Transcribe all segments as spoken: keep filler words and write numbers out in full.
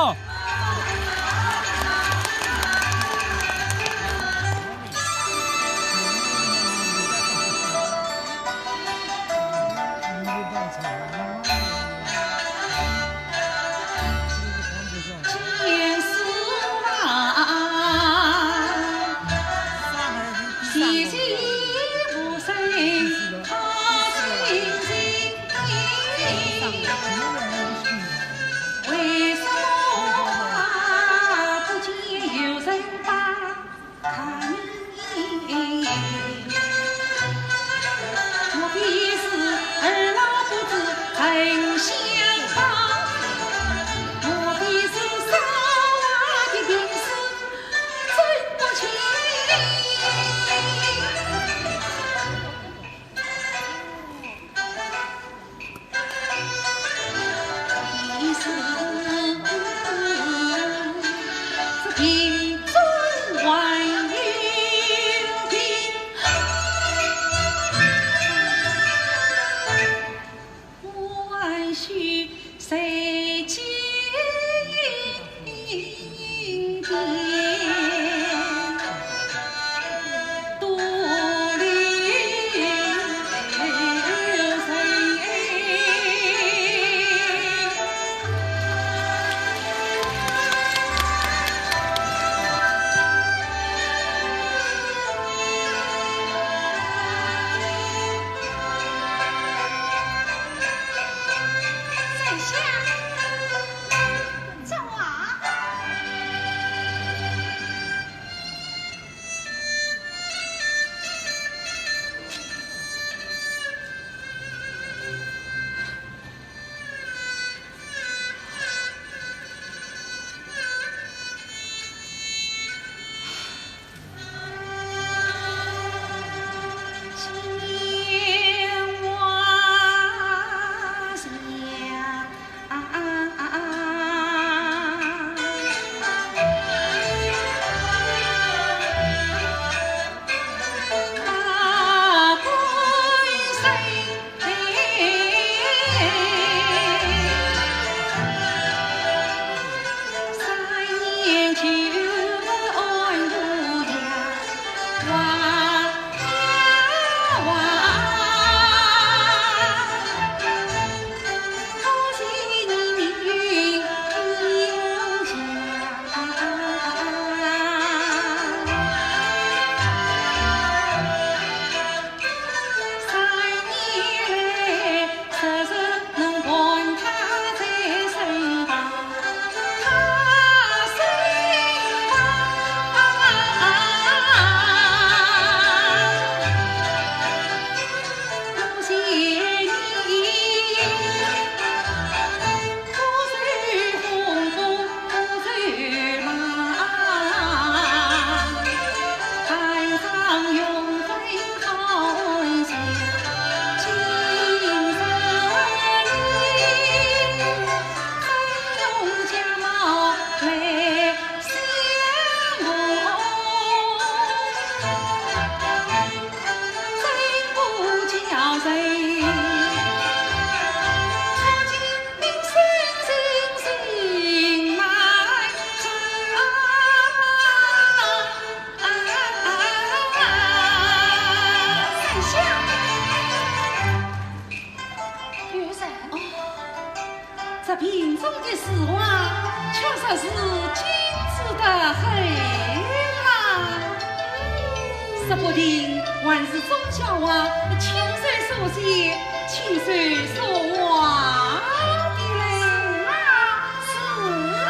哦。这瓶中的诗画确实是精致得很啊！说不定还是钟小华亲手所写、亲手所画的嘞。是啊，是啊。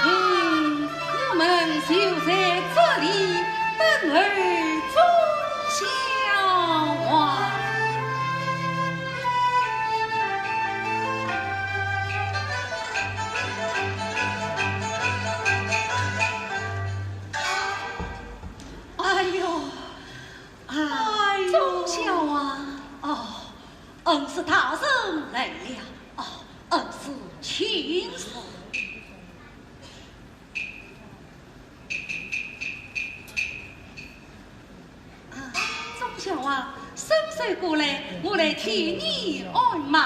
嗯，我们就在这里等候钟小华。 哎呦，哎呦。钟小华。哦，恩师大人来了。哦，恩师请坐。啊，钟小华，伸手过来，我来替你按脉。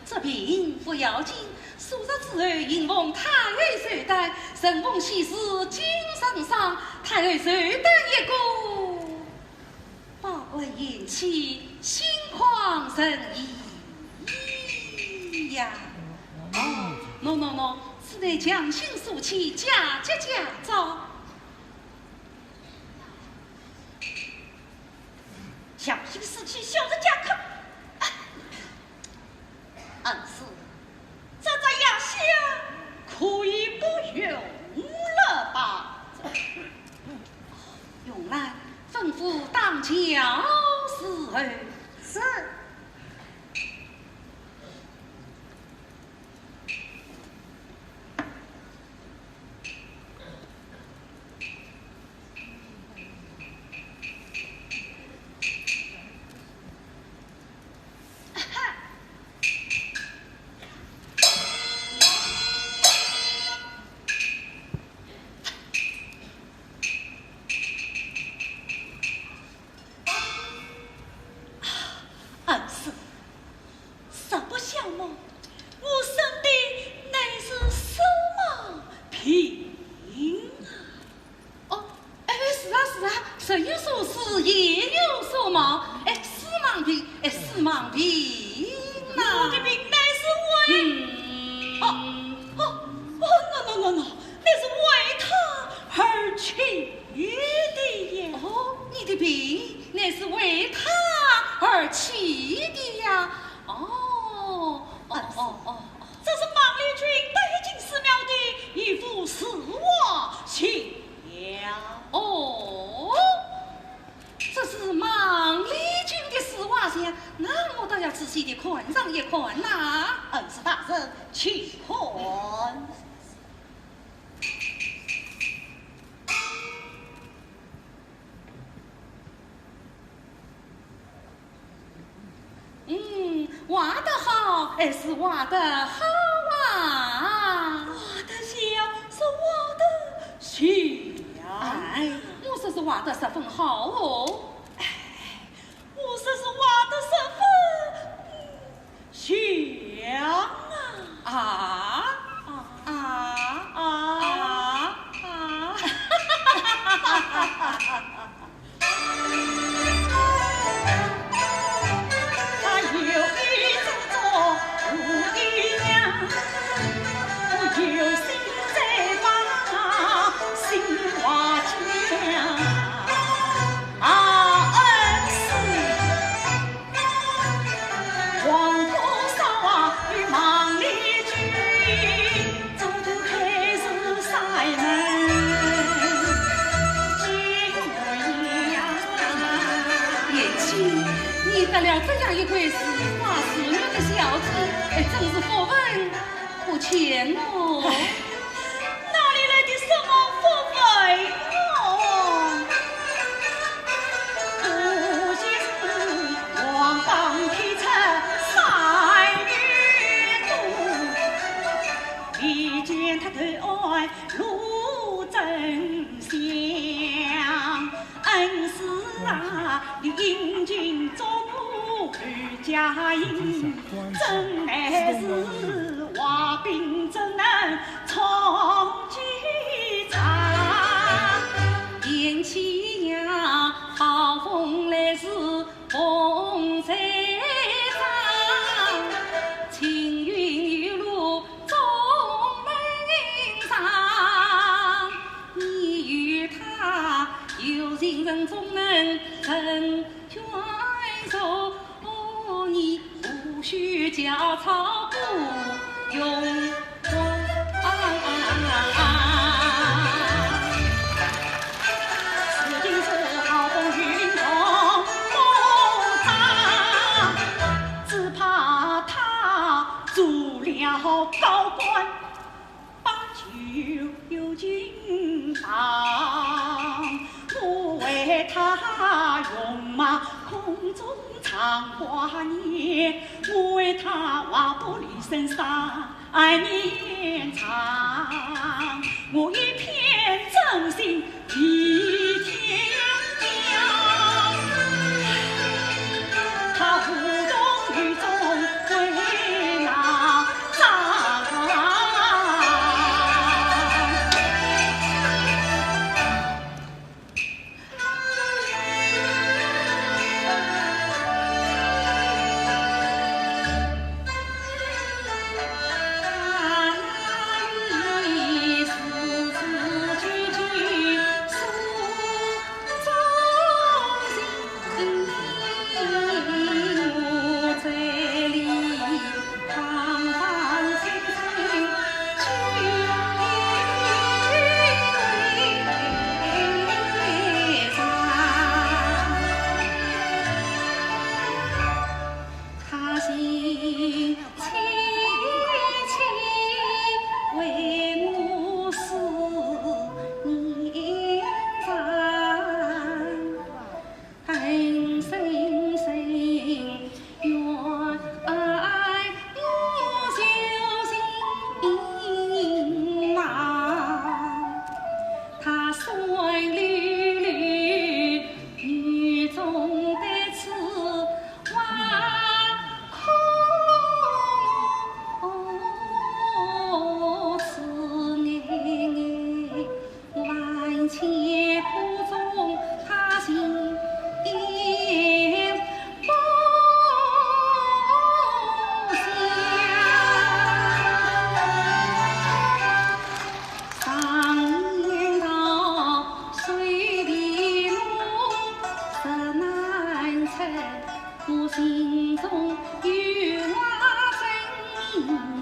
这病不要紧，数日之后，迎奉太后寿诞，承蒙先师金圣上，太后寿诞一过，百官言起，心旷神怡呀。哦，喏喏喏，此乃强心素气，佳节佳兆。 小心思气，小人家客。啊，恩师，这只药箱可以不用了吧？容兰吩咐当轿伺候。是。 恩师，实不相瞒，我生的乃是视盲病啊。哦，哎，是啊，是啊，人有所视，眼有所盲，哎，视盲病，哎，视盲病呐。我的病乃是为，嗯。哦，哦，哦，喏，喏，喏，喏，乃是为他而起的呀。哦，你的病乃是为他而起的呀。哦，哦，哦，哦。 这是孟丽君带进寺庙的一幅字画像。哦，这是孟丽君的字画像，那我倒要仔细地看上一看呐。恩师大人，请看。 嗯，画得好，哎，是画得好啊。画得像，是画得像。哎，我说是画得十分好哦。哎，我说是画得十分，嗯， 像啊。啊？啊，啊，啊，啊。他有一种种不一样，有心在把心话讲。啊，恩师。 贤妻，你得了这样一位如花似玉的小姐，哎，真是福分不浅哦。 哪里来的什么福分哦？不就是王榜题出三月多，未见他投案露真相。恩师啊，你殷勤照顾 家音，真乃是话柄怎能充其长。贤妻呀，好风来时风在上，青云有路总能上。你与他有情人总能成 眷属，你无需焦躁不用慌。如今是好风雨淋同风霜，只怕他做了高官 把酒又敬上，我为他戎马空中唱花年，我为他画布离身三年长，我一片真心替天讲。他无动于衷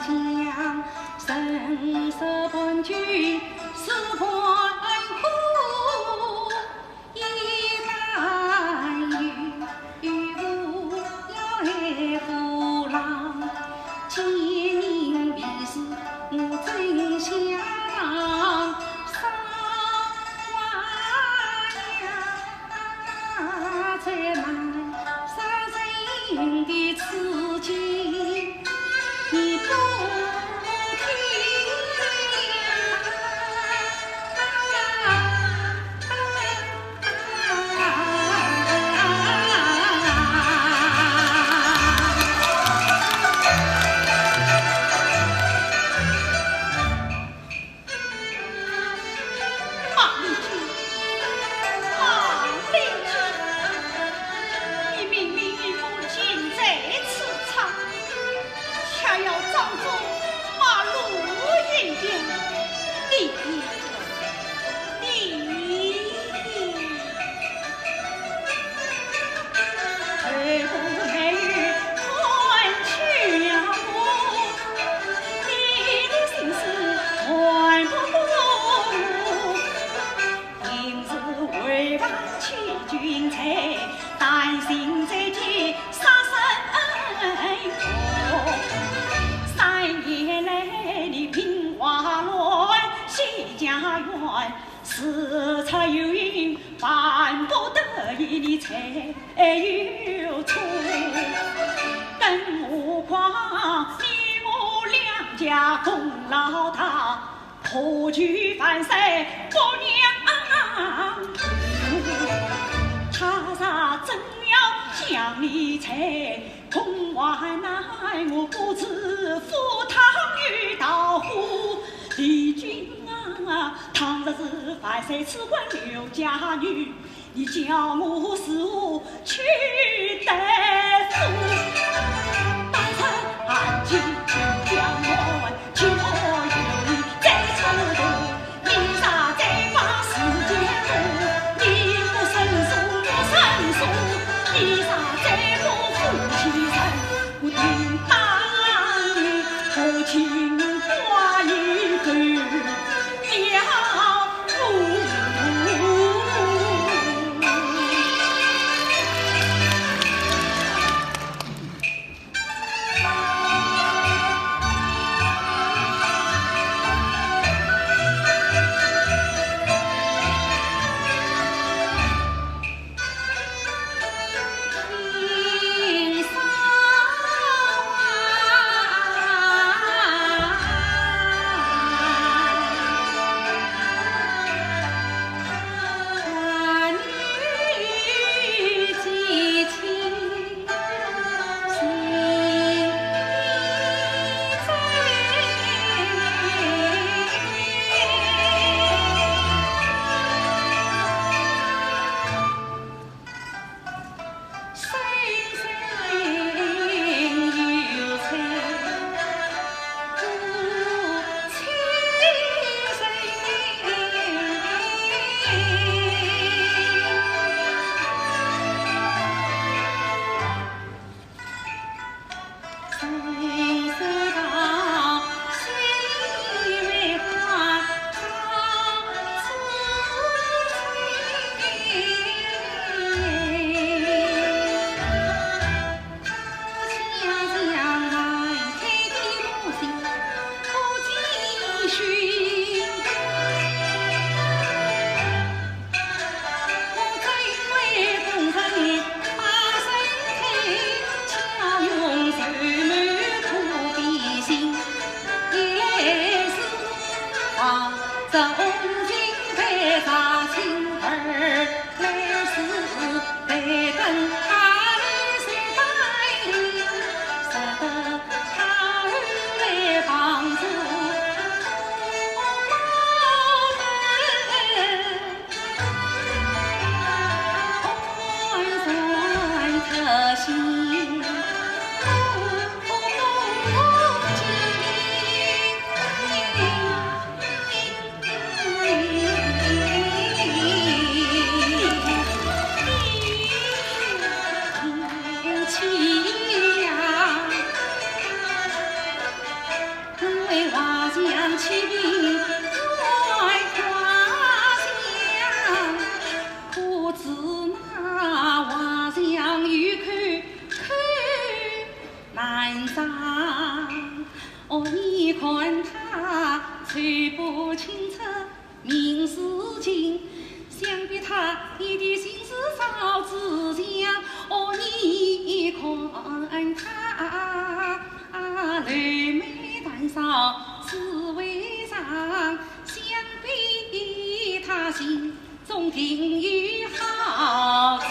马丽君，马丽君，你明明与母亲在此唱，却要装作马路一样，你，你，你。山上。哦，你看他寸步轻车，名似金，想必他一定心事早知晓。哦，你看他，柳眉淡扫思微霜，想必他心中定有好处。